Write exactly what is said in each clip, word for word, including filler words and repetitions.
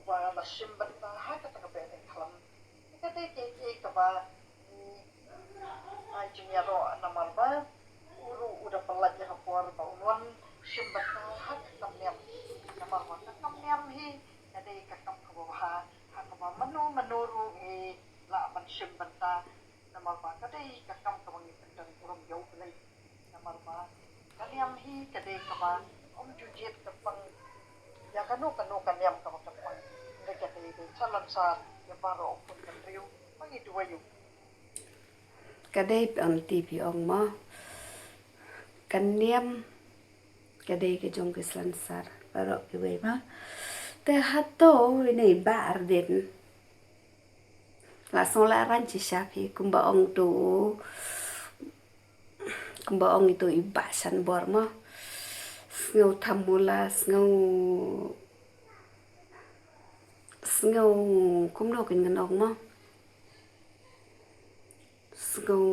Ba la shim bynta ha kata ka bynta khlam. Ka dei kaei kaei kaba, mm, ai jingïaroh namar ba u ruh u da pynlait ïa ka por ba un wan shim bynta ha ka kam niam. Namar ba ka kam niam hi ka dei ka kam kaba bha ha kaba mano mano ruh hi lah ban shim bynta. Namar ba ka dei ka kam kaba ngi pyndon burom ïa U Blei. Namar ba ka niam hi ka dei kaba ym ju jied kyrpang ïa kano kano ka niam kaba kyrpang. Hynrei ka dei ka salonsar ïa baroh u khun bynriew ba ngi duwai ïa u. Ka dei phi ong, te phi ong mo, ka niam ka dei ka jong ki salonsar baroh kiwei mo. Te hato ine i Bah Ardent la sngewlehrain shisha phi, kumba ong tu, kumba ong itu i Bah Shanbor mo. Sngew thamula, sngew, sngew kumno kin ngan ong mo. Sngew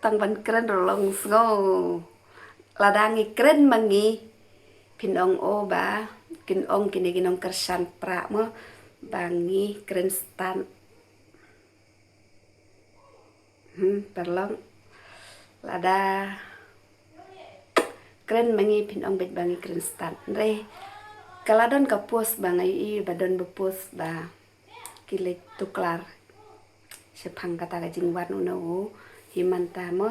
tang ban kren ruh long sngew. Lada ngi kren ma ngi, phin ong o ba kin ong kine ki nongkyrshan prah mo ba ngi kren stad. Hmm, paralok. Lada kren ma ngi phin ong beit ba ngi kren stad. Hynrei ka la don ka post ba nga ïohi ba don ba post ba ki leit tuklar shaphang kata ka jingwan u na u Himanta mo,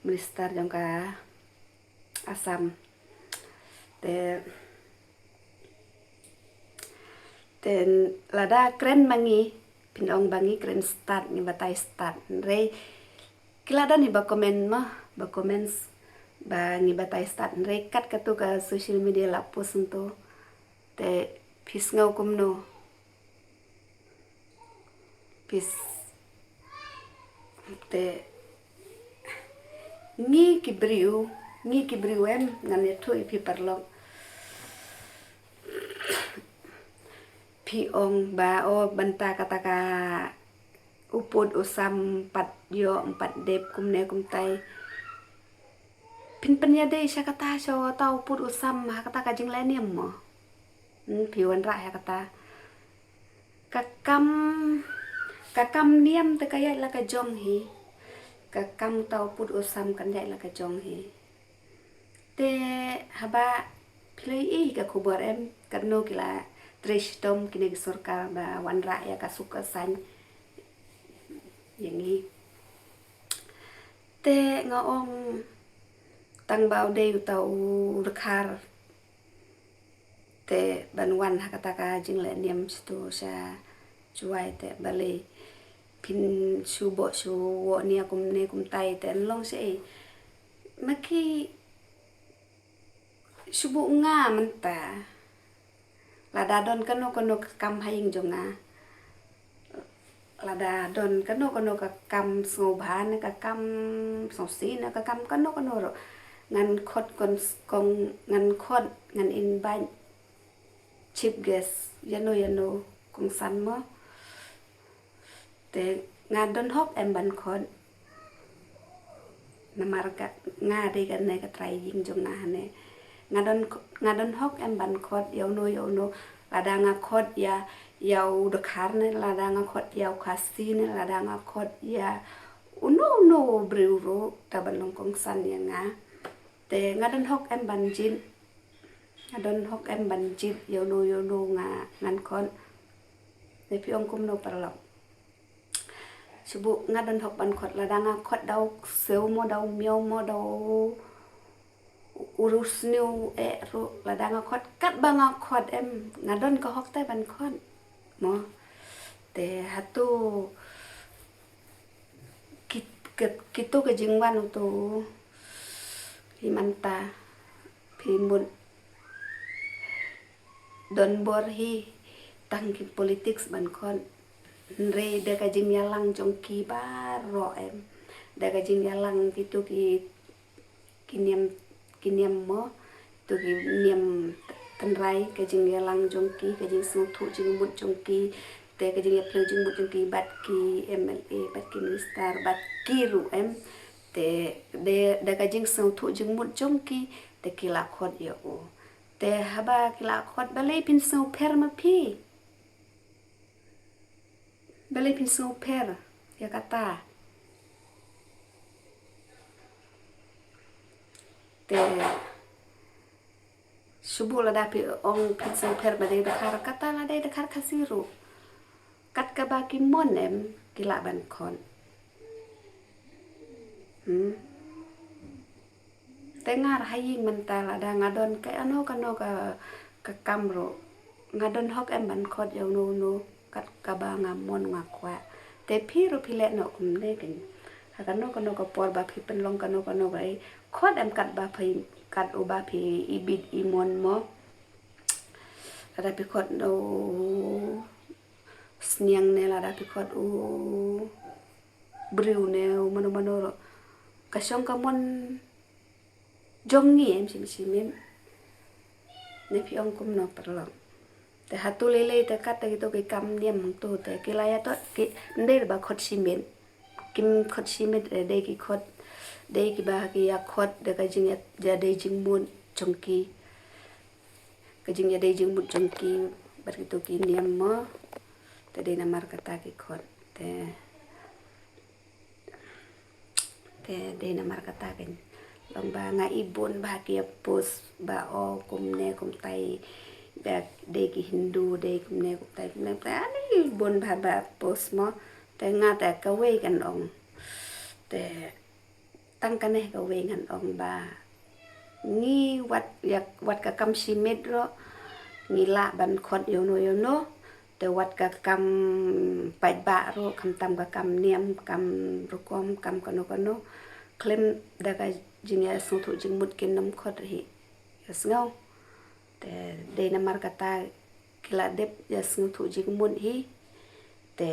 minister jong ka Assam. Te, te lada kren ma ngi phin ong ba ngi kren stad, ngi batai stad. Hynrei ki la don hi ba comment mo, ba comments ba ngi batai stad. Hynrei kat katu ka social media la post ntu. Te phi sngew kumno? Phi s-, te ngi ki briew, ngi ki briew em, ngan ïathuh ïa phi paralok. Phi ong ba o bynta kata ka u pud u sam, ym pat ïoh ym pat dep kumne kumtai. Phin pynïadei sha kata, sha uta u pud u sam ha kata ka jingleh niam mo. Hmm, phi wanrah ïa kata. Ka kam, ka kam niam te ka ïaid la ka jong hi. Ka kam uta u pud u sam kan ïaid la ka jong hi. Te haba phi la ïohi ka khubor em, katno ki la trei shitom kine ki sorkar ba wanrah ïa ka suk ka saiñ ïa ngi. Te nga ong tang ba u dei uta u dkhar te ban wan ha kata ka jingleh niam shitu sha Jowai te balei phin shu bok shu wok nia kumne kumtai te yn long shaei. Ma ki shu bok nga mynta. Lada don kano kano ka kam ha ïing jong nga, lada don kano kano ka kam sngewbha ne ka kam sngewsih ne ka kam kano kano ruh, ngan khot kon, kong, ngan khot, ngan invite chief guest ïano ïano kongsan mo. Te nga don hok em ban khot. Namar ka nga dei kane ka trai ïing jong nga hangne. Nga don, nga don hok em ban khot ïa uno ïa uno. Lada nga khot ïa, ïa u dkhar ne, lada nga khot ïa u Khasi ne, lada nga khot ïa uno uno u briew ruh, te ban long kongsan ïa nga. Te nga don hok em ban jied. Nga don hok em ban jied ïa uno ïa uno nga, ngan khot. Ne phi ong kumno paralok? Shu bok nga don hok ban khot, lada nga khot da u siew mo, da u miaw mo, da u rusniew eh ruh, lada nga khot katba nga khot em, nga don ka hok te ban khot mo. Te hato ki, ki, kito ka jingwan uto hi mynta phi mut don bor hi tang ki politics ban khot. Hynrei da ka jingïalang jong ki baroh em, da ka jingïalang kito ki, ki niam, ki niam mo, to ki niam tynrai, ka jingïalang jong ki, ka jingsngewthuh jingmut jong ki, te ka jingïaphylla jingmut jong ki bad ki M L A, bad ki minister, bad ki ruh em. Te da ka jingsngewthuh jingmut jong ki, te ki la khot ïa u. Te haba ki la khot, balei phin sngewpher ma phi? Balei phin sngewpher ïa kata? Te shu buh lada phi ong phin sngewpher ba dei dkhar, kata la dei dkhar Khasi ruh. Kat kaba ki mon em, ki lah ban khot. Hmm. Te nga ruh ha ïing mynta lada nga don kano kano ka, ka kam ruh, nga don hok em ban khot ïa uno uno kat kaba nga mon nga kwah. Te phi ruh phi leh noh kumne keiñ. Ha kano kano ka por ba phi pynlong kano kano ka, khot em kat ba phi, kat uba phi ibit imon mo. Lada phi khot u sniang ne lada phi khot u briew ne u mano mano ruh, ka shong ka mon jong ngi em shim shim em. Ne phi ong kumno paralok? Te hato lei lei te kat te kito ki kam niam hangto te ki la ïa to ki, ym dei ba khot shimet. Kim khot shimet, eh, dei ki khot, dei kiba ki ïa khot da ka jingïa, ïa dei jingmut jong ki. Ka jingïa dei jingmut jong ki bad kito ki niam mo. Te dei namar kata ki khot. Te Te dei namar kata keiñ. Long ba nga i bun bha ki ïa post ba o kumne kumtai, ba dei ki Hindu, dei kumne kumtai, kumne kumtai. Ani bun bha ba post mo. Te nga te kawei ngan ong. Te tang kane kawei ngan ong ba ngi wat ïa, wat ka kam shimet ruh ngi lah ban khot ïano ïano. Te wat ka kam paidbah ruh, khamtam ka kam niam, kam rukom, kam kano kano, khlem da ka jingïasngewthuh jingmut kin ym khot hi. Ïa sngew. Te dei namar kata ki la dep ïasngewthuh jingmut hi. Te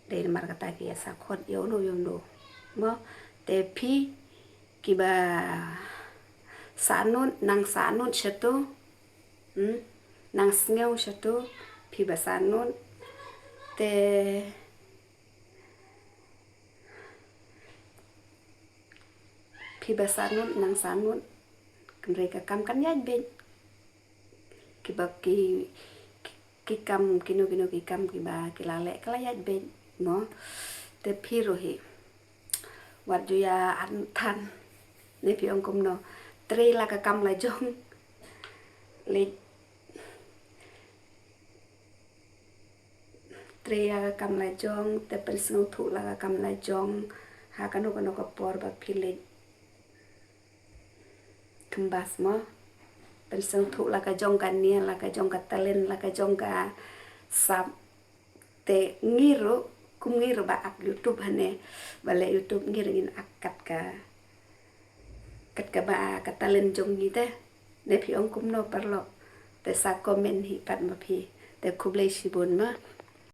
dei namar kata ki ïa sa khot ïano ïano. Mo, te phi kiba sahnud, nang sahnud shato. Hmm? Nang sngew shato, phi ba sahnud. Te phi ba sahnud, nang sahnud. Kynrei ka kam kan ïaid beit. Kiba ki, ki, ki kam, kino kino ki kam kiba ki la leh ka la ïaid beit mo. Te phi ruh hi wat ju ïa an than. Ne phi ong kumno? Trei la ka kam la jong. Leit trei la ka kam la jong, te pynsngewthuh la ka kam la jong. Ha kano kano ka por ba phi leit kynbas mo. Pynsngewthuh la ka jong ka nia, la ka jong ka talent, la ka jong ka sap. Te ngi ruh, kum ngi ruh ba ap YouTube hane, ba leh YouTube ngi ruh ngin ap kat ka, kat kaba ka talent jong ngi te. Ne phi ong kumno paralok? Te sa comment hi pat ma phi. Te khublei shibun ma.